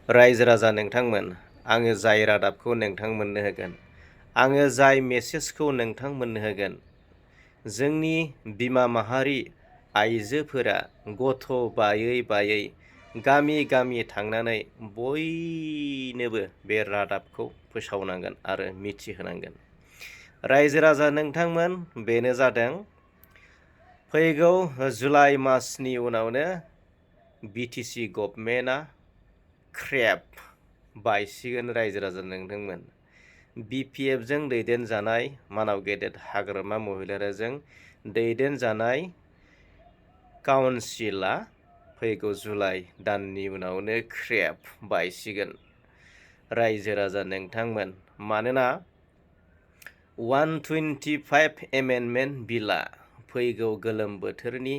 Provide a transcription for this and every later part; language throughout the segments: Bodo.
रायजो राजा नोंथांमोन, आङो जाय रादाबखौ नोंथांमोननो होगोन, आङो जाय मेसेजखौ नोंथांमोननो होगोन, जोंनि बिमा माहारि आइजोफोरा गथ' बायै बायै गामि गामि थांनानै बयनोबो बे रादाबखौ फोसावनांगोन आरो मिथिहोनांगोन। रायजो राजा नोंथांमोन, बेनो जादों फैगौ जुलाइ मासनि उनावनो बिटिसि गभर्नमेन्टआ क्रेप बायसिगोन। रायजो राजा नोंथांमोन, बिपिएफजों दैदेनजानाय मानाव गेदेर हाग्रामा महिलारिजों दैदेनजानाय काउन्सिला फैगौ जुलाइ दाननि उनावनो क्रेप बायसिगोन। रायजो राजा नोंथांमोन, मानोना 125 एमेन्डमेन्ट बिलआ फैगौ गोलोम बोथोरनि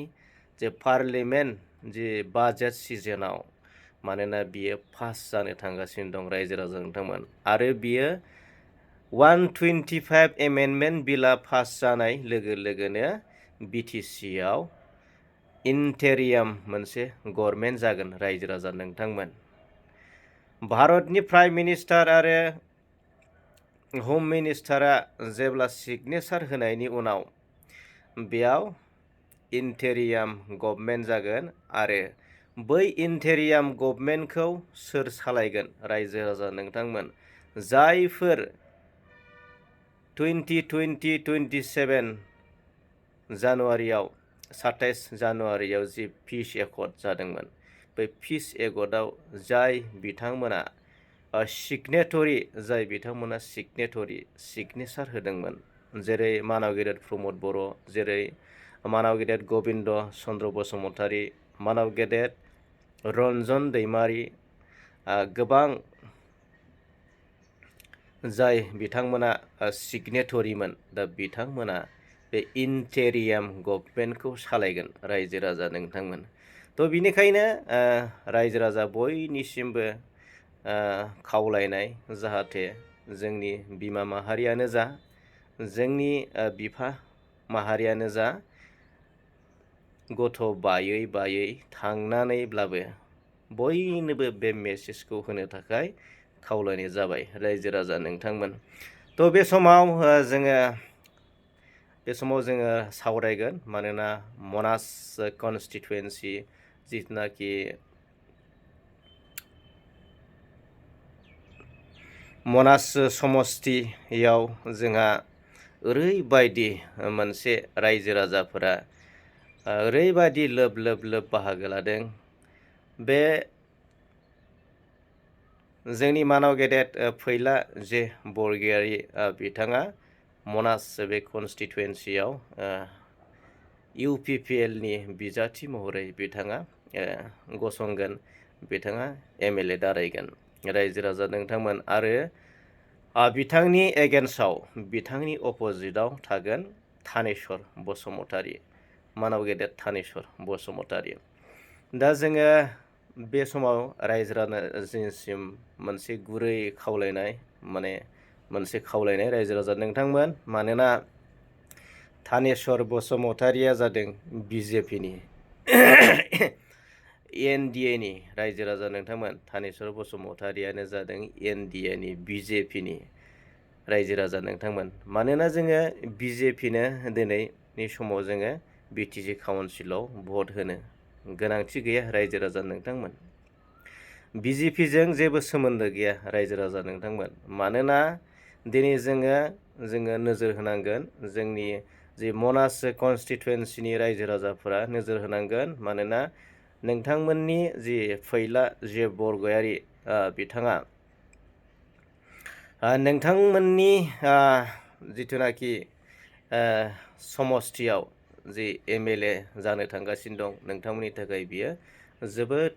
जे पार्लियामेन्ट जे बाजेट सिजनाव मानोना बियो पास जानो थांगासिनो दं। रायजो राजा नोंथांमोन, आरो बियो 125 एमेन्डमेन्ट बिलआ पास जानाय लोगो लोगोनो बिटिसिआव इन्टेरियाम मोनसे गभर्नमेन्ट जागोन। रायजो राजा नोंथांमोन, भारतनि प्राइम मिनिस्टार आरो हम मिनिस्टारा जेब्ला सिगनेचार होनायनि उनाव बेयाव इन्टेरियाम गभर्नमेन्ट जागोन। आरो बै इन्टेरियाम गभर्नमेन्टखौ सोर सालायगोन? रायजो राजा नोंथांमोन, जायफोर 2027 जानुवारियाव 27 जानुवारियाव जि पिस एकर्ड जादोंमोन, बे पिस एकर्डआव जाय बिथांमोना सिगनेचार होदोंमोन, जेरै मानाव गेदेर प्रमद बर', जेरै मानाव गेदेर गबिन्द चन्द्र बसुमतारी, मानाव गेदेर रन्जन दैमारि, गोबां जाय बिथांमोना सिगनेटरिमोन, दा बिथांमोना बे इन्टेरियाम गभर्नमेन्टखौ सालायगोन। रायजो राजा नोंथांमोन, थ' बिनिखायनो रायजो राजा बयनिसिमबो खावलायनाय, जाहाथे जोंनि बिमा माहारियानो जा, जोंनि बिफा माहारियानो जा, गथ' बायै बायै थांनानैब्लाबो बयनोबो बे मेसेजखौ होनो थाखाय खावलायनाय जाबाय। रायजो राजा नोंथांमोन, थ' बे समाव जोङो सावरायगोन, मानोना मनास कनस्टिटुवेन्सि जिथुनाखि मनास समस्तियाव जोंहा ओरैबायदि मोनसे रायजो राजाफोरा ओरैबायदि लोब लोब लोब बाहागो लादों। बे जोंनि मानाव गेदेर फैला जे बरगयारि बिथाङा मनास बे कनस्टिटुवेन्सियाव इउपिपिएलनि बिजाथि महरै बिथाङा गसंगोन, बिथाङा एमएलए दारायगोन। रायजो राजा नोंथांमोन, आरो बिथांनि एगेन्स्टआव, बिथांनि अपोजिटआव थागोन थानेस्वर बसुमतारी, मानाव गेदेर थानेस्वर बसुमतारी। दा जोङो बे समाव रायजो राजानिसिम मोनसे गुरै खावलायनाय, रायजो राजा नोंथांमोन, मानोना थानेस्वर बसुमतारीया जादों बिजेपिनि एनडिएनि। रायजो राजा नोंथांमोन, थानेस्वर बसुमतारीयानो जादों एनडिएनि बिजेपिनि। रायजो राजा नोंथांमोन, मानोना जोङो बिजेपिनो दिनैनि समाव जोङो बिटिसि काउन्सिलाव भट होनो गोनांथि गैया। रायजो राजा नोंथांमोन, बिजेपिजों जेबो सोमोन्दो गैया। रायजो राजा नोंथांमोन, मानोना दिनै जोङो नोजोर होनांगोन, जोंनि जि मनास कनस्टिटुवेन्सिनि रायजो राजाफोरा नोजोर होनांगोन, मानोना नोंथांमोननि जि फैला जे बरगयारि बिथाङा नोंथांमोननि जिथुनाखि समस्तियाव जि एमएलए जानो थांगासिनो दं, नोंथांमोननि थाखाय बियो जोबोद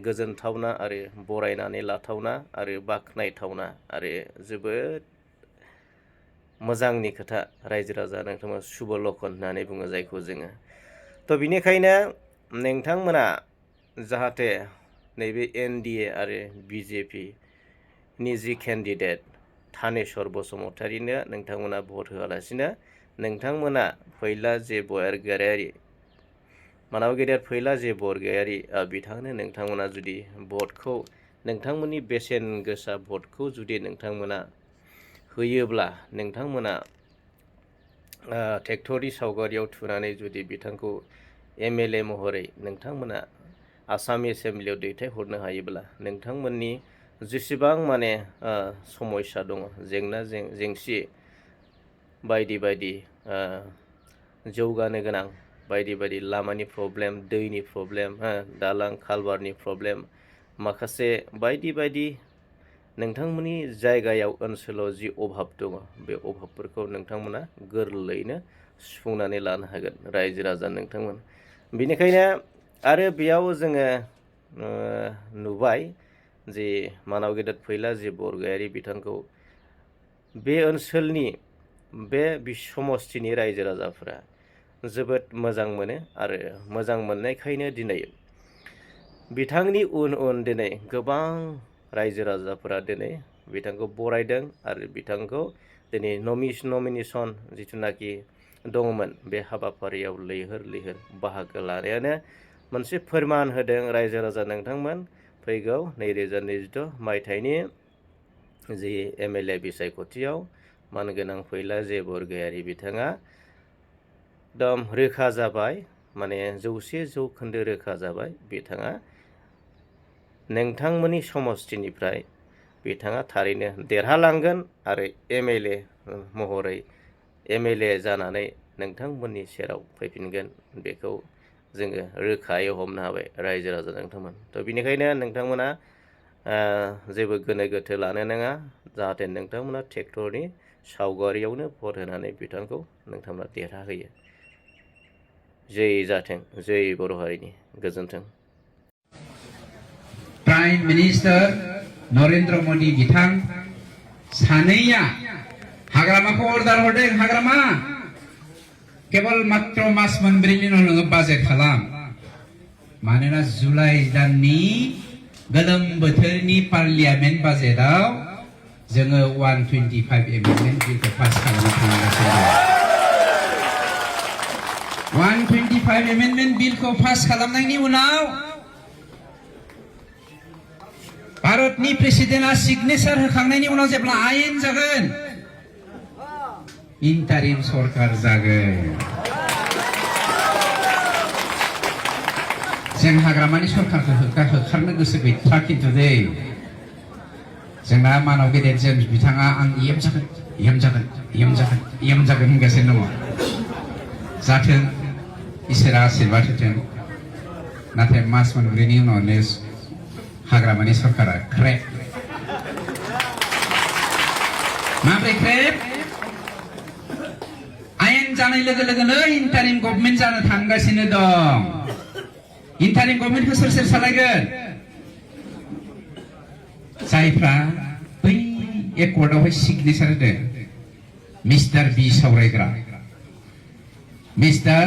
गोजोनथावना आरो बरायनानै लाथावना आरो बाख्नायथावना आरो जोबोद मोजांनि खोथा। रायजो राजा नोंथांमोना शुभ लखन होननानै बुङो जायखौ जोङो। थ' बिनिखायनो नोंथांमोना जाहाथे नैबे एनडिए आरो बिजेपिनि जि केन्डिडेट थानेस्वर बसुमतारीनो नोंथांमोना भट होआलासिनो, नोंथांमोना फैला जे बरगयारि, मानाव गेदेर फैला जे बरगयारि बिथांनो नोंथांमोना जुदि भटखौ नोंथांमोननि बेसेन गोसा भटखौ जुदि नोंथांमोना होयोब्ला नोंथांमोना ट्रेक्टरनि सावगारियाव थुनानै जुदि बिथांखौ MLA महरै नोंथांमोना आसाम एसेम्बलियाव दैथायहरनो हायोब्ला नोंथांमोननि जेसेबां माने समस्या दङ जेंना जेंसि बायदि बायदि जौगानो गोनां बायदि बायदि लामानि प्रब्लेम दैनि प्रब्लेम दालां कालभारनि प्रब्लेम माखासे बायदि बायदि नोंथांमोननि जायगायाव ओनसोलाव जि अभाब दङ बे अभाबफोरखौ नोंथांमोना गोरलैयैनो सुफुंनानै लानो हागोन रायजो राजा नोंथांमोन। बेनिखायनो आरो बेयाव जोङो नुबाय जे मानाव गेदेर फैला जि बरगयारी बिथांखौ बे ओनसोलनि बे समस्थिनि रायजो राजाफोरा जोबोद मोजां मोनो आरो मोजां मोननायखायनो दिनै बिथांनि उन उन दिनै गोबां रायजो राजाफोरा दिनै बिथांखौ बरायदों आरो बिथांखौ दिनै नमिनेसन जिथुनाखि दङमोन बे हाबाफारियाव लैहोर लैहोर बाहागो लानायानो मोनसे फोरमान होदों रायजो राजा नोंथांमोन फैगौ 2026 मायथाइनि जि MLA बिसायख'थियाव मानगोनां फैला जे बरगयारी बिथाङा एकदम रोखा जाबाय माने 100% रोखा जाबाय बिथाङा नोंथांमोननि समस्थिनिफ्राय बिथाङा थारैनो देरहालांगोन आरो MLA महरै MLA जानानै नोंथांमोननि सेराव फैफिनगोन बेखौ जोङो रोखायै हमनो हाबाय रायजो राजा नोंथांमोन। थ' बेनिखायनो नोंथांमोना जेबो गोनो गोथो लानो नाङा जाहाथे नोंथांमोना ट्रेक्टरनि सावगारियावनो भट होनानै बिथांखौ नोंथांमोना देरहाहोयो। जय जाथों जय बर' हारिनि गोजोन्थों। प्राइम मिनिस्टार नरेंद्र मोदी बिथां सानैया हाग्रामाखौ अर्डार हरदों हाग्रामा केवल मात्र मास मोनब्रैनि उनाव नोङो बाजेट खालाम मानोना जुलाइ दाननि गोलोम बोथोरनि पार्लियामेन्ट बाजेटआव जोङो 125 एमेन्डमेन्ट बिलखौ पास खालामनो थांगासिनो दं। 125 एमेन्डमेन्ट बिलखौ पास खालामनायनि उनाव भारतनि प्रेसिडेन्टआ सिगनेचार होखांनायनि उनाव जेब्ला आयेन जागोन इन्टारिम सरकार जागोन। जों हाग्रामानि सरकारखौ होखारनो गोसो गैथारा खिन्थु दै जोंना मानाव गेदेर जेम्स बिथाङा आं EM जागोन होनगासिनो दङ। जाथों इसोरा आशीर्बाद होथों नाथाय मास मोनब्रैनि उनावनो हाग्रामानि सरकारा क्रेक माब्रै क्रेक आयेन जानाय लोगो लोगोनो इन्टारिम गभर्नमेन्ट जानो थांगासिनो दं। इन्टारिम गभर्नमेन्टखौ सोर सोर सालायगोन जायफ्रा बै एकर्डआवहाय सिगनेचार होदों मिस्टार बि सावरायग्रा mister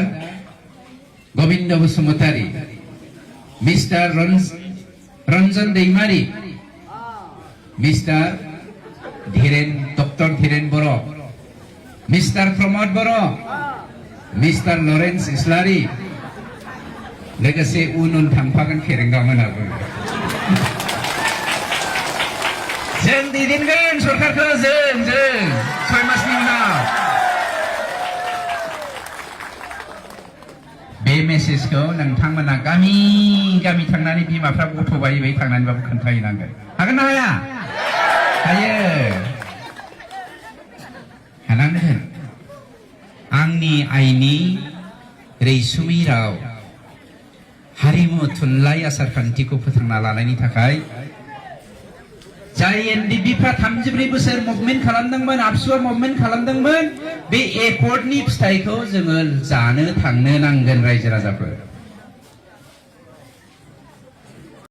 Govind Basumatary mister Ranjan Daimary mister doctor Dhiren Boro mister Pramod Boro mister Lawrence Islary लोगोसे उन उन थांफागोन फेरेंगा मोनाबो जों दैदेनगोन सरकारखौ जों 6 मासनि उनाव बे मेसेजखौ नोंथांमोना गामि गामि थांनानै बिमाफ्रा गथ' बायै बायै थांनानैबाबो खोन्थाहैनांगोन। हागोन ना हाया? हायो हानांगोन। आंनि आइनि रैसुमै राव हारिमु थुनलाइ आसार खान्थिखौ फोथांना लानायनि थाखाय जाय NDPफ्रा 34 बोसोर मुभमेन्ट खालामदोंमोन आबसुआ मुभमेन्ट खालामदोंमोन बे एकर्डनि फिथाइखौ जोङो जानो थांनो नांगोन रायजो राजाफोर।